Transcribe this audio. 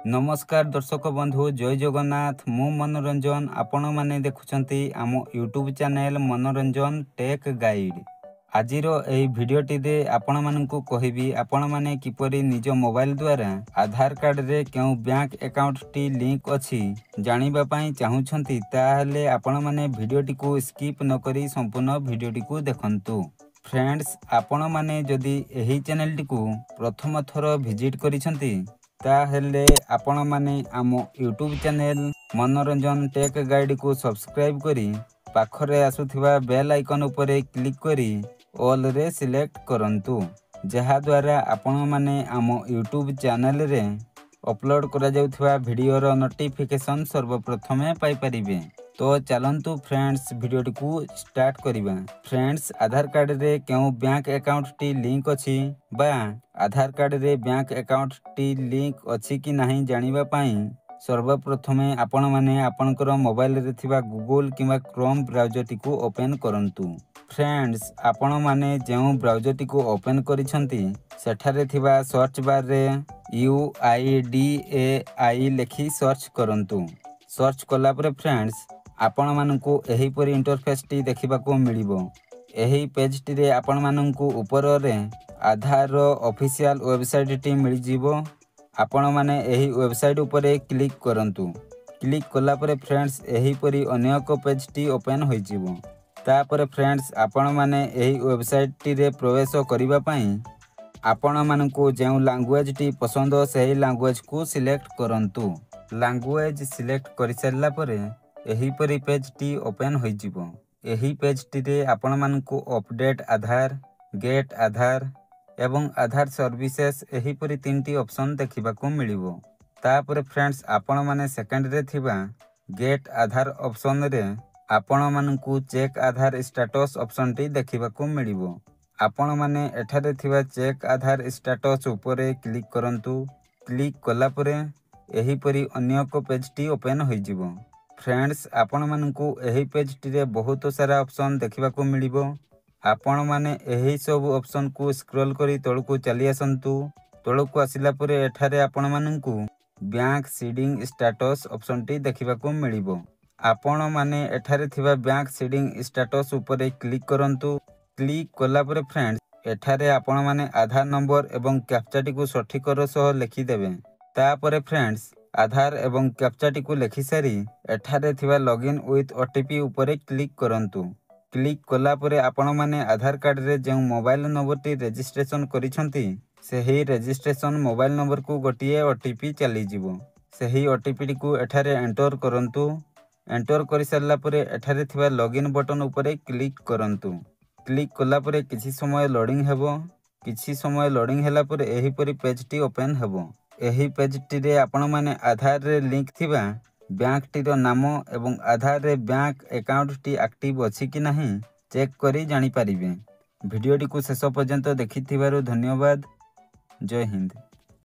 ନମସ୍କାର ଦର୍ଶକ ବନ୍ଧୁ, ଜୟ ଜଗନ୍ନାଥ। ମୁଁ ମନୋରଞ୍ଜନ, ଆପଣମାନେ ଦେଖୁଛନ୍ତି ଆମ ୟୁଟ୍ୟୁବ୍ ଚ୍ୟାନେଲ୍ ମନୋରଞ୍ଜନ ଟେକ୍ ଗାଇଡ୍। ଆଜିର ଏହି ଭିଡ଼ିଓଟିରେ ଆପଣମାନଙ୍କୁ କହିବି, ଆପଣମାନେ କିପରି ନିଜ ମୋବାଇଲ ଦ୍ୱାରା ଆଧାର କାର୍ଡ଼ରେ କେଉଁ ବ୍ୟାଙ୍କ ଆକାଉଣ୍ଟଟି ଲିଙ୍କ ଅଛି ଜାଣିବା ପାଇଁ ଚାହୁଁଛନ୍ତି, ତାହେଲେ ଆପଣମାନେ ଭିଡ଼ିଓଟିକୁ ସ୍କିପ୍ ନକରି ସମ୍ପୂର୍ଣ୍ଣ ଭିଡ଼ିଓଟିକୁ ଦେଖନ୍ତୁ। ଫ୍ରେଣ୍ଡସ୍, ଆପଣମାନେ ଯଦି ଏହି ଚ୍ୟାନେଲଟିକୁ ପ୍ରଥମ ଥର ଭିଜିଟ୍ କରିଛନ୍ତି, ତାହେଲେ ଆପଣମାନେ ଆମ ୟୁଟ୍ୟୁବ୍ ଚ୍ୟାନେଲ୍ ମନୋରଞ୍ଜନ ଟେକ୍ ଗାଇଡ଼କୁ ସବସ୍କ୍ରାଇବ୍ କରି ପାଖରେ ଆସୁଥିବା ବେଲ୍ ଆଇକନ୍ ଉପରେ କ୍ଲିକ୍ କରି ଅଲ୍ରେ ସିଲେକ୍ଟ କରନ୍ତୁ, ଯାହାଦ୍ୱାରା ଆପଣମାନେ ଆମ ୟୁଟ୍ୟୁବ୍ ଚ୍ୟାନେଲରେ ଅପଲୋଡ଼ କରାଯାଉଥିବା ଭିଡ଼ିଓର ନୋଟିଫିକେସନ୍ ସର୍ବପ୍ରଥମେ ପାଇପାରିବେ। ତ ଚାଲନ୍ତୁ ଫ୍ରେଣ୍ଡସ୍, ଭିଡ଼ିଓଟିକୁ ଷ୍ଟାର୍ଟ କରିବା। ଫ୍ରେଣ୍ଡସ୍, ଆଧାର କାର୍ଡ଼ରେ କେଉଁ ବ୍ୟାଙ୍କ ଆକାଉଣ୍ଟଟି ଲିଙ୍କ ଅଛି ବା ଆଧାର କାର୍ଡ଼ରେ ବ୍ୟାଙ୍କ ଆକାଉଣ୍ଟଟି ଲିଙ୍କ ଅଛି କି ନାହିଁ ଜାଣିବା ପାଇଁ ସର୍ବପ୍ରଥମେ ଆପଣମାନେ ଆପଣଙ୍କର ମୋବାଇଲରେ ଥିବା ଗୁଗୁଲ କିମ୍ବା କ୍ରୋମ୍ ବ୍ରାଉଜରଟିକୁ ଓପେନ୍ କରନ୍ତୁ। ଫ୍ରେଣ୍ଡସ୍, ଆପଣମାନେ ଯେଉଁ ବ୍ରାଉଜରଟିକୁ ଓପେନ୍ କରିଛନ୍ତି, ସେଠାରେ ଥିବା ସର୍ଚ୍ଚ ବାର୍ରେ UIDAI ଲେଖି ସର୍ଚ୍ଚ କରନ୍ତୁ। ସର୍ଚ୍ଚ କଲା ପରେ ଫ୍ରେଣ୍ଡସ୍, ଆପଣମାନଙ୍କୁ ଏହିପରି ଇଣ୍ଟରଫେସ୍ଟି ଦେଖିବାକୁ ମିଳିବ। ଏହି ପେଜ୍ଟିରେ ଆପଣମାନଙ୍କୁ ଉପରରେ ଆଧାରର ଅଫିସିଆଲ ୱେବସାଇଟ୍ଟି ମିଳିଯିବ। ଆପଣମାନେ ଏହି ୱେବସାଇଟ୍ ଉପରେ କ୍ଲିକ୍ କରନ୍ତୁ। କ୍ଲିକ୍ କଲା ପରେ ଫ୍ରେଣ୍ଡସ୍, ଏହିପରି ଅନ୍ୟ ଏକ ପେଜ୍ଟି ଓପେନ୍ ହୋଇଯିବ। ତାପରେ ଫ୍ରେଣ୍ଡସ୍, ଆପଣମାନେ ଏହି ୱେବସାଇଟ୍ଟିରେ ପ୍ରବେଶ କରିବା ପାଇଁ ଆପଣମାନଙ୍କୁ ଯେଉଁ ଲାଙ୍ଗୁଏଜଟି ପସନ୍ଦ, ସେହି ଲାଙ୍ଗୁଏଜକୁ ସିଲେକ୍ଟ କରନ୍ତୁ। ଲାଙ୍ଗୁଏଜ ସିଲେକ୍ଟ କରିସାରିଲା ପରେ ଏହିପରି ପେଜ୍ଟି ଓପେନ୍ ହୋଇଯିବ। ଏହି ପେଜ୍ଟିରେ ଆପଣମାନଙ୍କୁ ଅପଡେଟ୍ ଆଧାର, ଗେଟ୍ ଆଧାର ଏବଂ ଆଧାର ସର୍ଭିସେସ୍ ଏହିପରି ତିନିଟି ଅପସନ୍ ଦେଖିବାକୁ ମିଳିବ। ତାପରେ ଫ୍ରେଣ୍ଡସ୍, ଆପଣମାନେ ସେକେଣ୍ଡରେ ଥିବା ଗେଟ୍ ଆଧାର ଅପସନ୍ରେ ଆପଣମାନଙ୍କୁ ଚେକ୍ ଆଧାର ଷ୍ଟାଟସ୍ ଅପସନ୍ଟି ଦେଖିବାକୁ ମିଳିବ। ଆପଣମାନେ ଏଠାରେ ଥିବା ଚେକ୍ ଆଧାର ଷ୍ଟାଟସ୍ ଉପରେ କ୍ଲିକ୍ କରନ୍ତୁ। କ୍ଲିକ୍ କଲା ପରେ ଏହିପରି ଅନ୍ୟ ଏକ ପେଜ୍ଟି ଓପେନ୍ ହୋଇଯିବ। ଫ୍ରେଣ୍ଡସ୍, ଆପଣମାନଙ୍କୁ ଏହି ପେଜ୍ଟିରେ ବହୁତ ସାରା ଅପସନ୍ ଦେଖିବାକୁ ମିଳିବ। ଆପଣମାନେ ଏହି ସବୁ ଅପସନ୍କୁ ସ୍କ୍ରୋଲ୍ କରି ତଳକୁ ଚାଲି ଆସନ୍ତୁ। ତଳକୁ ଆସିଲା ପରେ ଏଠାରେ ଆପଣମାନଙ୍କୁ ବ୍ୟାଙ୍କ ସିଡ଼ିଂ ଷ୍ଟାଟସ୍ ଅପସନ୍ଟି ଦେଖିବାକୁ ମିଳିବ। ଆପଣମାନେ ଏଠାରେ ଥିବା ବ୍ୟାଙ୍କ ସିଡ଼ିଂ ଷ୍ଟାଟସ୍ ଉପରେ କ୍ଲିକ୍ କରନ୍ତୁ। କ୍ଲିକ୍ କଲା ପରେ ଫ୍ରେଣ୍ଡସ୍, ଏଠାରେ ଆପଣମାନେ ଆଧାର ନମ୍ବର ଏବଂ କ୍ୟାପଚାଟିକୁ ସଠିକର ସହ ଲେଖିଦେବେ। ତାପରେ ଫ୍ରେଣ୍ଡସ୍, ଆଧାର ଏବଂ କ୍ୟାପଚାଟିକୁ ଲେଖିସାରି ଏଠାରେ ଥିବା ଲଗ୍ଇନ୍ ୱିଥ୍ OTP ଉପରେ କ୍ଲିକ୍ କରନ୍ତୁ। କ୍ଲିକ୍ କଲା ପରେ ଆପଣମାନେ ଆଧାର କାର୍ଡ଼ରେ ଯେଉଁ ମୋବାଇଲ ନମ୍ବରଟି ରେଜିଷ୍ଟ୍ରେସନ୍ କରିଛନ୍ତି, ସେହି ରେଜିଷ୍ଟ୍ରେସନ୍ ମୋବାଇଲ ନମ୍ବରକୁ ଗୋଟିଏ OTP ଚାଲିଯିବ। ସେହି OTPଟିକୁ ଏଠାରେ ଏଣ୍ଟର କରନ୍ତୁ। ଏଣ୍ଟର କରିସାରିଲା ପରେ ଏଠାରେ ଥିବା ଲଗ୍ଇନ୍ ବଟନ୍ ଉପରେ କ୍ଲିକ୍ କରନ୍ତୁ। କ୍ଲିକ୍ କଲା ପରେ କିଛି ସମୟ ଲୋଡ଼ିଂ ହେବ। କିଛି ସମୟ ଲୋଡ଼ିଂ ହେଲା ପରେ ଏହିପରି ପେଜ୍ଟି ଓପେନ୍ ହେବ। ଏହି ପେଜ୍ଟିରେ ଆପଣମାନେ ଆଧାରରେ ଲିଙ୍କ ଥିବା ବ୍ୟାଙ୍କଟିର ନାମ ଏବଂ ଆଧାରରେ ବ୍ୟାଙ୍କ ଆକାଉଣ୍ଟଟି ଆକ୍ଟିଭ୍ ଅଛି କି ନାହିଁ ଚେକ୍ କରି ଜାଣିପାରିବେ। ଭିଡ଼ିଓଟିକୁ ଶେଷ ପର୍ଯ୍ୟନ୍ତ ଦେଖିଥିବାରୁ ଧନ୍ୟବାଦ। ଜୟ ହିନ୍ଦ।